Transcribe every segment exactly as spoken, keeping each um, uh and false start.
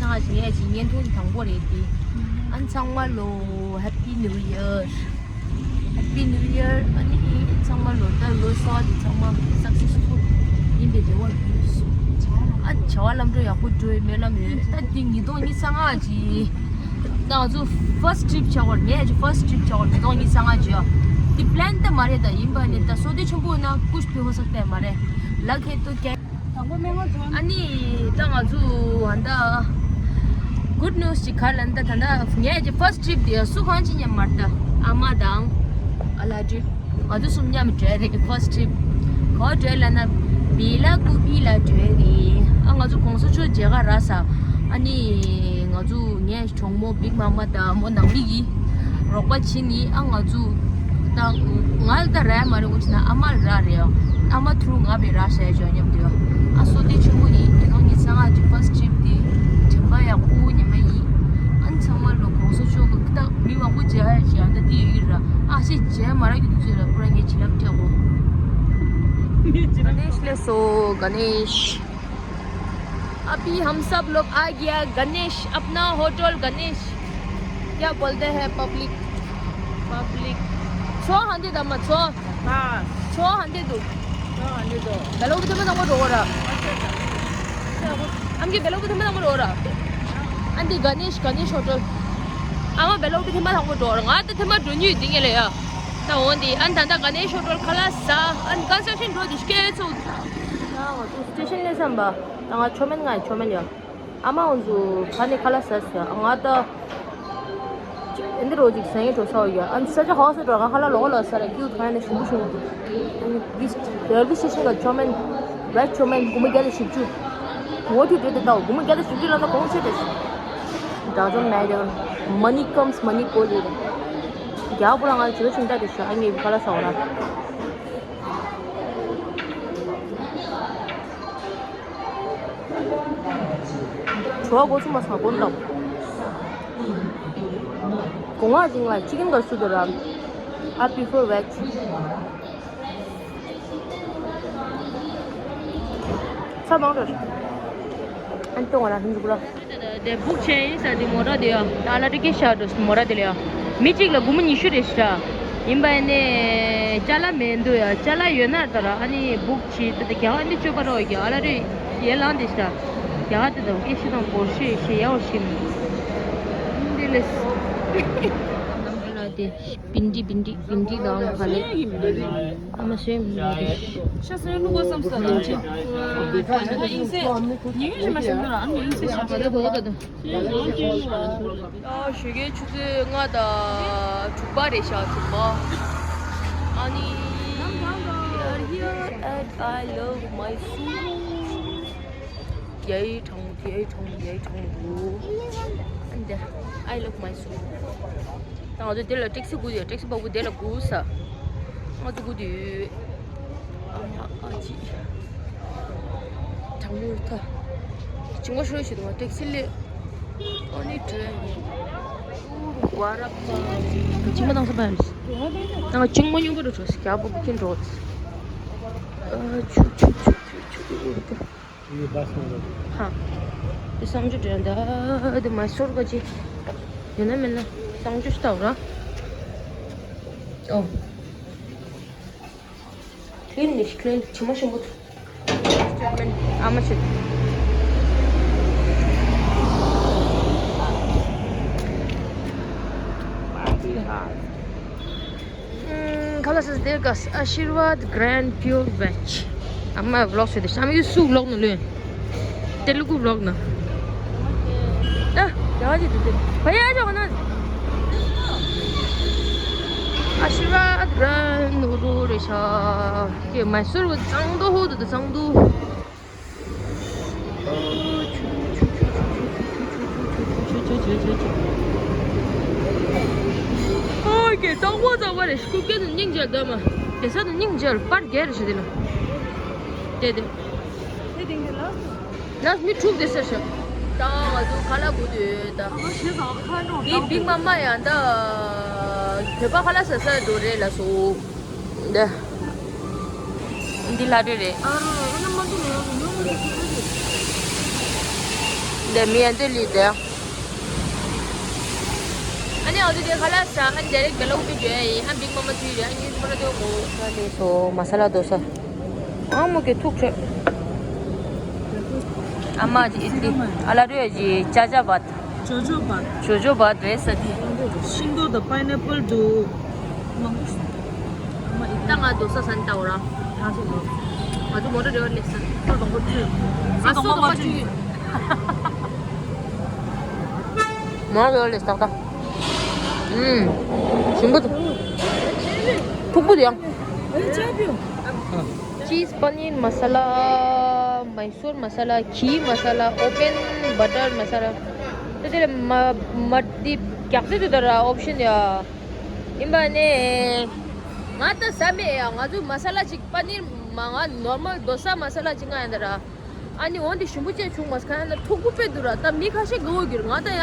ང་ཞིག་ངས་ཅིག་བརྙན་ཐུང་དང་པོ་རེད་དེ། ཨ་ནི་ཚང་མ་ལོ་Happy New Year. Happy New Year. ཨ་ནི་ཚང་མ་ལོ་ད་ལོ་གསར་དེ་ཚང་མ་successful ཡིན་པའི་རེ་བ་ཡོད། ཨ་བྱ་བ་ལམ་འགྲོ་ཡག་པོ་འགྲོ་ཡི་སྨོན་ལམ་ཡོད། ད་འདི་ཉིས་སྟོང་ཉི་ཤུ་རྩ་ལྔ་ཅིག་ད་ང་ཚོ་first trip བྱ་བར་ངས་ཅིག་first trip བྱ་བར་ཉིས་སྟོང་ཉི་ཤུ་རྩ་ལྔ་ཅིག་ཡོད། འདི་plan ད་མ་རེད། ད་ཡིན་པ་ནི་ད་བསོད་བདེ་ཆེན་པོ་ན་ཀུཤ་ཕི་ཧོ་ས་ཏེ་མ་རེད། ལ་ཁེ་ཏོ་ཀེ། ཨ་ནི་ད་ང་ཚོ་ཨ་ད་good news ཅིག་ག་ལ་ད་ད་ད་ངས་ཀྱི་first trip དེ་སུ་གང་ཅི་མཉམ་མར་ད་ཨ་མ་དང་ཨ་ལ་ཏྲི་ང་ཚོ་གསུམ་མཉམ་བྲོས་རེད། first trip ག་བྲོས་ལ་ན་བི་ལ་ཀུ་པི་ལ་བྲོས་རེད། ཨ་ང་ཚོ་གོང་ས་མཆོག་མཇལ་ག་རག་ས། ཨ་ནི་ང་ཚོ་ངས་གྲོགས་མོ་Big Mama དང་མོ་ནང་མི་གིས་རོགས་པ་བྱེད་ནི། ཨ་ང་ཚོ་ད་ང་ལ་ད་རག་མ་རེད། འོ་ཅི་ན་ཨ་མ་ལ་རག་རེད། ཨ་མ་through ང་བས་རག་བྱས་ཅོ་མཉམ་དུ། ཨ་བསོད་བདེ་ཆེན་པོ་ཡིན། དེ་ནང་ཉི་ཤུ་རྩ་ལྔ་གི་first trip དེ་དྲན་པ་ཡག་པོ་ཉི་མ་ཡིན། ཨ་ནི་ཚང་མ་ལོ་གོང་ས་མཆོག་གི་ད་མི་མང་པོ་མཇལ་ཡ་ཞིག་ཨ་ད་དེ་ཡོད་ཀྱི་ར། ཨ་ཤེས་མཇལ་མ་རག་གི་འདུག་ཟེར་ར། ཁོ་རང་ངའི་བྱིན་རླབས་སྤྲད་གོ། गणेश ले सो गणेश। अभी हम सब लोग आ गया गणेश, अपना होटल गणेश। क्या बोलते हैं पब्लिक? पब्लिक। छो हंदे दमा छो। हाँ। छो हंदे दो। छो हंदे दो। बेलो भी तुम्हें दमा डोरा। अच्छा, अच्छा। हम के बेलो भी तुम्हें दमा डोरा। अंदे गणेश, गणेश होटल। आमा बेलो भी तुम्हें दमा डोरा। गा तो तुम्हें दुनिया दिंगे ले या। ད་འོང་དེ་ཨན་ད་ད་ག་ནས་ཤོ་ཏོལ་ཁ་ལག་ཟ། ཨན་construction འགྲོ་དེ་སྐད་ཚོ། ད་ང་ཚོ་སི་ཊེ་ཤན་ནས་བསམ་པ། ད་ང་ཆོ་མེན་ང་ཆོ་མེན་ཡ། ཨ་མ་འོང་ཚོ་ཁ་ནས་ཁ་ལག་ཟ་ཟ། ང་ད་ཨེ་འདི་རོ་ཅིག་ཟ་ཡིན་འགྲོ་ས་ཡོད་ཡ། ཨན་ས་ཆ་ཧོ་སི་འགྲོ། ང་ཁ་ལག་ལོག་ལོག་ཟ་ར། ཀིའུ་ཐང་ནས་ཞིམ་པོ་ཞིམ་པོ་འདུག། ཨན་རེལ་ཝེ་སི་ཊེ་ཤན་ག་ཆོ་མེན་བེ་ཇི་ཆོ་མེན་སྒོར་མོ་བརྒྱ་དང་བཞི་བཅུ། འོ་དུས་དུས་དུ་ད་སྒོར་མོ་བརྒྱ་དང་བཞི་བཅུ་ལ་ན་གོང་ཆེ་དེ་ཤི། Doesn't matter. Money comes, money goes. རྒྱ་བོ་རང་ང་ཚོ་ཆུང་ད་དེ་ཤི། ཨ་ངའི་ཁ་ལག་ཟ་འོ་ན། བྲོ་བ་གོ་ཆུང་མ་ས་གོ་འདབ། གོང་བ་ཅིང་ལ་ཅི་ཀིན་ག་སུ་དུ་ར། I prefer veg. ཚ་མང་རེད། ཨན་ཏོ་ང་ར་ཧིན་ཇུ་ཀུ་ལ། དེ་སྦུག་ཆེན་ཡིན་ས་དེ་མོ་ར་དེ་ཡ། ད་ལ་ཏི་ཀེ་ཤ་དོ་མོ་ར་དེ་ལ་ཡ། མི་གཅིག་ལ་སྒོར་མོ་ཉི་ཤུ་རེད་ཤ། ཡིན་པ་ནས་ཅ་ལག་མེད་འདུག་ཡ། ཅ་ལག་ཡོད་ན་ད་ར་ཨ་ནི་སྦུག་ཆེ་དེ་དེ་རྒྱ་ག་འདི་སྤྱོད་པ་རོགས་ཡ། ཨ་ལ་རེ་ཡེ་ལང་དེ་ཤ། རྒྱ་ག་དེ་དང་ཀེ་ཤི་དང་བོར་ཤེ་ཤེ་ཡ་བོར་ཤེ་མི་འདི་ལས། ནམ་ལ་དེ་བིན་འདི་བིན་འདི་བིན་འདི་དང་ག་ལེ། ཨ་མ་ཤེས་མི་འདི། ཤ་སེ་ནུ་གོ་སམ་སོ་ནམ་ཆེ། ཨ་ཨིན་སེ། ཉི་ཡུ་ཞིག་མ་ཤེས་འདུག་ར། ཨ་ནི་ཨིན་སེ་ཤ་ཤ་དེ་གོ་གོ་དང་། ཨ་ཞོགས་ཀའི་ཆུ་ཚོད་ལྔ་དང་དྲུག་པ་རེད་ཤག་དྲུག་པ། ཨ་ནི། We are here at I love Mysore. ཡའི་གྲོང་ཡའི་གྲོང་ཡའི་གྲོང་རུ། ཨ་འདི་I love Mysore. ད་ང་ཚོ་འདི་ལ་ཊེག་སི་སྒུག་ཡོད། ཊེག་སི་བ་བུ་འདི་ལ་སྒུག་ས། ང་ཚོ་སྒུག་དུས། ཨ་ཨ་ཅི། གྲང་མོ་ཐ། ཅི་ངོ་ཤོར་ཞིག་འདུག། ཊེག་སི་ལས། ཨ་ནི་བྲོས་ཡིན། ཨུ་རུ་བ་ར་པ། ཅི་མ་དང་ས་པ་ཡིན། ང་ཅིང་མ་ཉུང་པོ་རུ་བྲོས་སི་རྒྱ་པོ་པུ་ཁྱིན་འགྲོ། ཨ་ཆུ་ཆུ་ཆུ་ཆུ་ཆུ་ཨུ་རུ་པ། ཧ། དེ་གསང་སྤྱོད་དྲན་ད་དེ་མ་ཤོར་ག་ཅི། ཡོད་ན་མེད་ན་གསང་སྤྱོད་ཞིག་ལྟ་བ་ར། ཨོ། ཁི་ལིན་ནི་ཁི་ལིན་ཆི་མ་ཤིན་པོ། ཨ་མ་ཆི། ཁ་ལག་ཟ་དེ་ག་Ashirwad Grand Pure Veg. ཨ་མ་ཝི་ལོག་བྱས་ཏེ་ཤ་མི་སུ་ཝི་ལོག་ནོ་ལོས། དེ་ལུ་གུ་ཝི་ལོག་ན། ཨ། རྒྱ་ཆེ་དུ་དེ། བ་ཡ་ཆོག་ན། Ashirwad Grand ནོ་རུ་རེ་ཤ། ཀེ་མ་སུར་བ་གཙང་དུ་ཧོ་དུ་དུ་གཙང་དུ། ཨོ་ཀེ་གཙང་པོ་གཙང་པོ་རེ་ཤ། ཀུ་ཀེ་དུ་སྙིང་རྗེ་ལ་ད་མ། དེ་ས་དུ་སྙིང་རྗེ་ལ་པར་རྒྱལ་རེ་ཤ་དེ་ལ། དེ་དེ། དེ་དེང་དེ་ལ། ལགས་མི་དྲུག་དེ་ཟེར་ཤག་ད་ང་ཚོ་ཁ་ལག་སྒུག་དུས་ད། ཨ་ཞེས་ཟ་ཁ་ནོ། འདི་Big Mama ཡང་ད། བོད་པ་ཁ་ལག་ཟ་ས་འགྲོ་རེད་ལ་སོ། འདི། འདི་ལ་འདྲེ་རེད། ཨ་རོ་རོ་ཨ་ན་མ་འདུག་ལོ་རོ་ཉོ་མི་འདུག་ཟེར་ན་ཟེར། དེ་མི་ཡན་དེ་ལི་དེ། ཨ་ནི་ཨ་དེ་དེ་ཁ་ལག་ཟ། ཨ་ནི་ཌའི་རེག་བེ་ལ་ཀུ་པི་འགྲོ་ཡ་ཡིན། ཨ་བིག་མ་མ་ཚུད་རེད། ཨ་ནི་ཡུ་ཐུ་པ་ར་དེ་གོ་ས་ལེ་སོ་མ་ས་ལ་དོ་ས། ཨ་མོ་གི་ཐུག་ཆོད། ཨ་མ་ཇི་ཨི་ལི། ཨ་ལ་རུ་ཡ་ཇི་ཅ་ཅ་བད། ཇོ་ཇོ་བད། ཇོ་ཇོ་བད་རེད་ས་དེ། ཤིང་ཏོག་དང་པའི་ནེ་པལ་འདུག་མང་པོ་ཞིག་ཨ་མ་ཨི་ད་ང་དོ་ས་ས་ནི་ལྟ་འོ་ར། ང་ཚོ་མོ་ཊ་ཌ་རའི་བར་སླེབས་ས། ཚོ་དང་པོ་ཁྲུས། ཚོ་དང་པོ་ཁྲུས། མོ་ཊ་ཌ་རའི་བར་སླེབས་ས་ད། ཨུམ། ཞིམ་པོ་འདུག་ཕུག་པོ་དེ་ཡང་། ཅིས་པ་ནིར་མ་ས་ལ། མའི་སུར་མ་ས་ལ། གྷི་མ་ས་ལ། ཨོ་བན་བ་ཊར་མ་ས་ལ། དེ་དེ་ལ་མ་མ་དེ་རྒྱག་དེ་དེ་ད་ར་ཨོབ་ཤན་ཡ། ཡིན་པ་ནས། ང་ད་ཟ་མེད་ཡ། ང་ཚོ་མ་ས་ལ་ཅིག་པ་ནིར་མ་ང་ནོར་མལ་དོ་ས་མ་ས་ལ་ཅིག་ང་ཡ་ད་ར། ཨ་ནི་འོན་ཏེ་ཞིམ་པོ་ཅན་བྱུང་མ་ཁ་ན་ཐུག་པོ་དཔེ་འདུག་ར། ད་མི་ཁ་ཤས་དགའ་བོ་གྱུར། ང་ད་ཡ་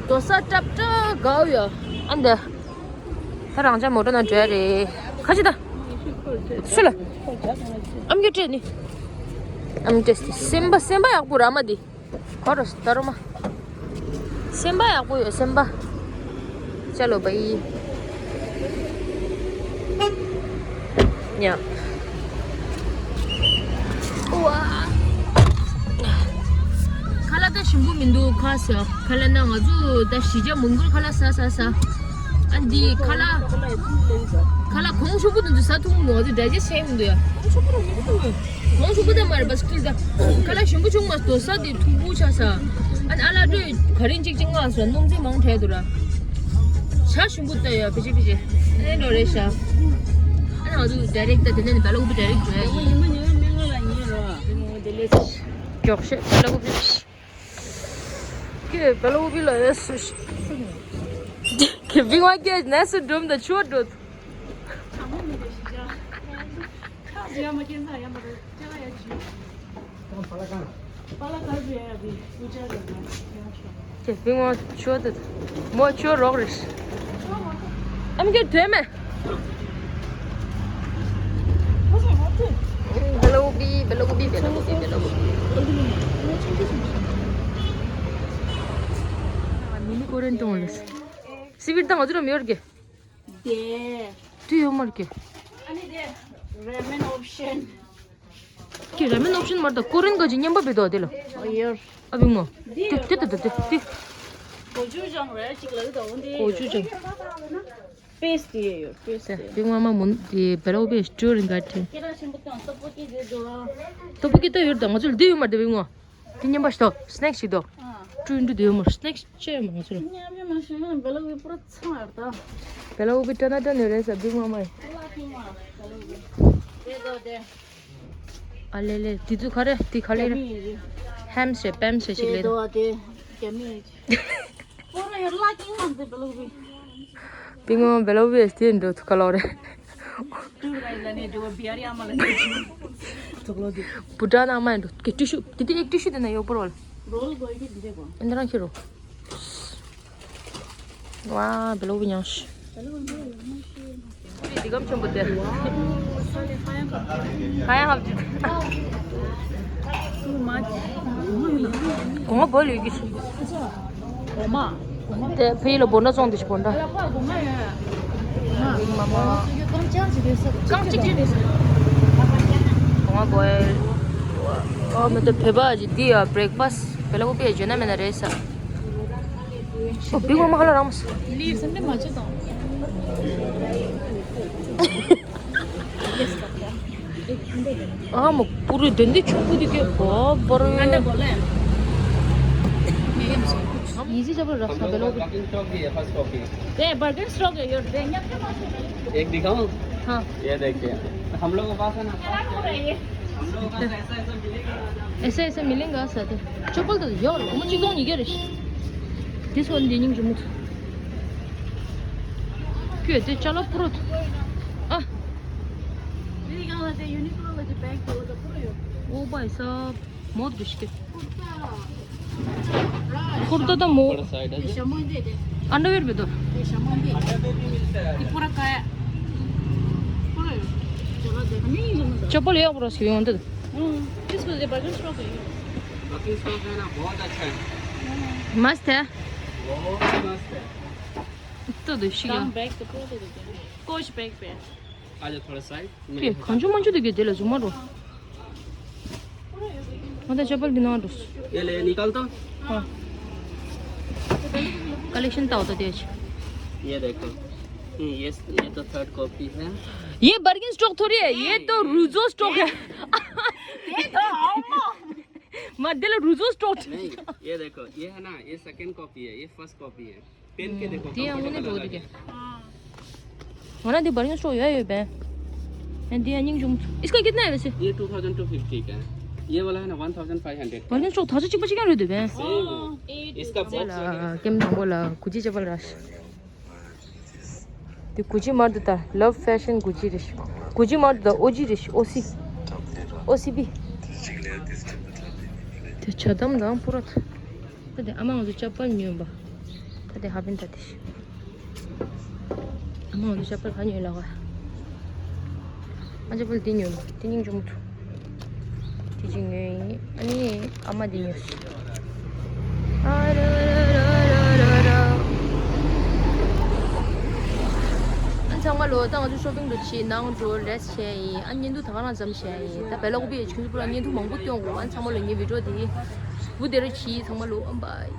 དོ་ས་ཀྲབ་ཀྲ་དགའ་བོ་ཡ། ཨ་འདི། ད་རང་ཅག་མོ་ཊ་ནང་འགྲོ་ཡ་རེད། ཁ་ཅིག་ད། སུ་ལ། ཨམ་གྱི་སྤྲད་ནི། ཨམ་སྤྲད་སེམས་པ་སེམས་པ་ཡག་པོ་ར་མ་འདི། གོ་རོ་ད་རོ་མ། སེམས་པ་ཡག་པོ་ཡོད་སེམས་པ། ཅ་ལོ་བའི། ཉ། ཨོ་ཨ། ཁ་ལག་ད་ཞིམ་པོ་མི་འདུག་ཁ་ཟེར། ཁ་ལག་ན་ང་ཚོ་ད་གཞིས་ཆགས་མོན་གྷོ་ཁ་ལག་ཟ་ཟ་ཟ། ཨ་འདི་ཁ་ལག་ཁ་ལག་གོང་ཆེན་པོ་དེ་ཚོ་ཟ་ཐུབ་མི་འདུག་ང་ཚོ་ཌའི་ཇེ་སི་ཊི་བྱེད་མི་འདུག་ཡ། གོང་ཆེན་པོ་ད་མ་རེད་པ་སྐྱིད་ད། ཁ་ལག་ཞིམ་པོ་བྱུང་མ་དོ་ས་དེ་མཐུག་པོ་ཆགས་ས། ཨ་ནི་ཨ་ལ་སྤྲོད་ག་རེ་གཅིག་གཅིག་མངགས་སོང་སྣུམ་རྩི་མང་དྲགས་འདུག་ར། ཇ་ཞིམ་པོ་ད་ཡ་ཕི་ཅི་ཕི་ཅི། ཨ་ནི་འགྲོ་རེད་ཤག་ཨ་ནི་ང་ཚོ་ཌའི་རེག་ད་དེ་ནས་བེ་ལ་ཀུ་པི་ཌའི་རེག་འགྲོ་ཡ་ཡིན། མགྱོགས་ཤོས་བེ་ལ་ཀུ་པི། ཁྱོད་བེ་ལ་ཀུ་པི་ལ་ཡོད་སུ་ཞིག་ཁྱོད་བིང་བ་སྐད་ནས་སུ་འགྲོམ་དང་ཆུ་བ་འགྲོ། ཁྱོད་བིང་བ་ཆུ་བ་འདུག་མོ་ཆུ་བ་རོགས་རེད། ཨམ་གྱི་དོན་མེད། བེ་ལ་ཀུ་པི་བེ་ལ་ཀུ་པི་བེ་ལ་ཀུ་པི་བེ་ལ་ཀུ་པི། མི་ནི་ཀོ་རེན་ཏོང་ལེ། སི་བིར་དང་ང་ཚོ་རམ་ཡོད་རྒྱུ། དེ། དུ་ཡོད་མ་རྒྱུ། ཨ་ནི་དེ། རེ་མན་ཨོབ་ཤན། ཀྱི་རེ་མན་ཨོབ་ཤན་མར་ད་ཀོ་རེན་ག་ཅི་མཉམ་པ་བེ་དོ་དེ་ལ། ཨོ་ཡོར། ཨ་བི་མོ། དེ་དེ་དེ་དེ་དེ། གོ་ཅུ་ཅང་རེ་ཅིག་ལ་དོ་འདི། གོ་ཅུ་ཅང་། པེས་དེ་ཡོད་པེས་དེ། བི་མོ་མ་མུན་དེ་བེ་ལ་ཀུ་པི་སི་ཊུ་རིང་ག་ཏེ། ཁྱེད་རང་ཞིམ་པོ་དང་སྟོབས་པོ་སྐྱེས་དེ་དོ། སྟོབས་པོ་སྐྱེས་ད་ཡོར་ད་ང་ཚོ་ལ་དེ་ཡོད་མ་རེད་བི་མོ། དེ་མཉམ་པ་ཞིག་དོ། སི་ནེག་ཞིག་དོ། ཨ། ཀྲུང་ཀྲུང་དེ་ཡོད་མ་རེད། སི་ནེག་ཅེས་མང་ཚོ། མཉམ་མཉམ་མ་ཞིག་ན་བེ་ལ་ཀུ་པི་པུ་ར་ཚང་ཡར་ད། བེ་ལ་ཀུ་པི་ཊ་ན་ཊ་ནི་རེད་ས་བི་མོ་མ་ཡིན། བེ་ལ་ཀུ་པི་མ་བེ་ལ་ཀུ་པི། དེ་དོ་དེ། ཨ་ལེ་ལེ་དེ་ཚོ་ག་རེ་དེ་ག་ལེ་རེད། ཧེམ་ཞེས་པེམ་ཞེས་ཞིག་ལེ་རེད། དེ་དེ་རྒྱ་མི་རེད། པོ་ར་ཡར་ལ་ཀིང་ལ་འདི་བེ་ལ་ཀུ་པི། བི་མོ་བེ་ལ་ཀུ་པི་ཨེ་སི་དེ་འགྲོ་ཐུག་ག་ལོ་རེད། ཏུ་ར་ལ་ནེ་འགྲོ་བི་ཨ་རི་ཨ་མ་ལ་ནེ་འགྲོ། བུ་ཊ་ན་མ་འགྲོ་ཀེ་ཏི་ཤུ་དེ་དེ་ཨེ་ཏི་ཤུ་དེ་ན་ཡོ་པོ་རོལ། རོལ་གོ་ཡི་འདི་རེད་གོ། ཨེ་འདི་རང་ཁྱེར་རོ། ཝ་བེ་ལ་ཀུ་པི་ཉང་ཤི། འདི་གམ་ཆེན་པོ་དེ། ཧ་ཡང་ཧབ་ཅི། གོང་མ་བོ་ལུས་ཀྱི་ཤི། གོང་མ། དེ་ཕ་ཡི་ལ་བོ་འདྲ་བཙོང་དུ་ཤི་བོ་འདྲ། གོང་མ་བོ། ཨོ་མི་དེ་བོད་པ་ཅི་འདི་ཡ་བྷི་རེག་ཕ་སི་བེ་ལ་ཀུ་པི་ཡ་འཇོན་ན་མེད་ན་རེད་ས། ཨོ་བི་མོ་མ་ཧ་ལ་རང་མ་སི། ལི་སེམས་ནི་མ་ཆེ་དང་། ཨ་མ་པུ་རི་དེ་འདི་ཆུ་བུ་དེ་ཀེ་བ་བ་རུ། ཨ་འདྲ་གོ་ལེ། ཡི་ཟི་ཅ་པུ་ར་ས་བེ་ལ་ཀུ་པི། ये बर्गर स्टॉक है, ये दे न्या के पास। एक दिखाऊं? हाँ। ये देखिए, हम लोगों के पास है ना, हम लोगों के पास ऐसा, ऐसा मिलेगा। ऐसा, ऐसा मिलेगा सर। चप्पल तो यार, मुझे कौन ये रे? This one, देनी मुझे मुझे। क्यों ते चलो पुरुत। आ। ये कहाँ से यूनिक्लो वाले बैग तो पूरा। ओ भाई साहब। मोर दुष्के। कुर्ता तो मोर। अंडरवेयर भी दो। ये पूरा का है। चप्पल ये पूरा सी होते। किसको दे बटन स्टॉक है। बटन स्टॉक है ना, बहुत अच्छा है। मस्त है। बहुत मस्त है। तो दुशी का। काम बैग तो पूरा दे देते हैं। कोच बैग पे। आ जाओ थोड़ा साइड। फिर खंजू मंजू तो गिर दिला जुमारो। मतलब चप्पल भी ना दोस्त। ये ले निकाल तो। हाँ। कलेक्शन तो होता तेज। ये देखो। हम्म, ये ये तो थर्ड कॉपी है। ये बर्गन स्टॉक थोड़ी है, ये तो रुजो स्टॉक है। ये तो आओ। मत दिला रुजो स्टॉक। नहीं, ये देखो, ये है ना, ये सेकंड कॉपी है, ये फर्स्ट कॉपी है। पहन के देखो, हाँ। दिया कंफर्टेबल होने बहुत है। क्या। हाँ ना, दी बर्गन स्टॉक है ये पे। मैं दिया नहीं जुम। इसका कितना है वैसे? ये टू थाउजेंड टू फिफ्टी का है। ये वाला है ना, वन थाउजेंड फाइव हंड्रेड का। बर्गन स्टॉक था चिक बचिक रहे दे बे। सेम। इसका बॉक्स वगैरह। केम ना बोला कुछ ही चपल राश। དེ་གུ་ཅི་མར་དུ་ད་ལབ་ཕེ་ཤན་གུ་ཅི་རེད། གུ་ཅི་མར་དུ་ད་ཨོ་ཇི་རེད། ཨོ་སི། ཨོ་སི་བི། དེ་ཇ་དམ་དང་པུ་ར་ད། ད་དེ་ཨ་མ་ང་ཚོ་ཅ་པལ་ཉོས་པ། ད་དེ་ཧ་པན་ད་དེ། ཨ་མ་ང་ཚོ་ཅ་པལ་ག་ཉོས་ལ་ག་ཨ་ཅ་པལ་དེ་ཉོས་པ་དེ་སྙིང་རྗེ་མོ་འདུག་དེ་ཅིག་ཉོས་ཡིན། ཨ་ནི་ཨ་མ་དེ་ཉོས། ཨ་ར་ར་ར་ར་ར་ར། ཨ་ཚང་མ་ལོ་ད་ང་ཚོ་ཤོ་པིང་དུ་ཕྱིན་ནང་འགྲོ་རེས་བྱས་ཡིན། ཨ་བརྙན་ཐུང་ད་ག་རང་ཙམ་བྱས་ཡིན། ད་བེ་ལ་ཀུ་པི་ཡི་ཁྱུང་ཚོ་པུ་ར་བརྙན་ཐུང་མང་པོ་སྟོན་དགོས། ཨ་ཚང་མ་ལོ་ངའི་བི་ཌིའོ་དེ་བུ་དེ་རུ་གྱིས། ཚང་མ་ལོ་ཨམ་བཱའི།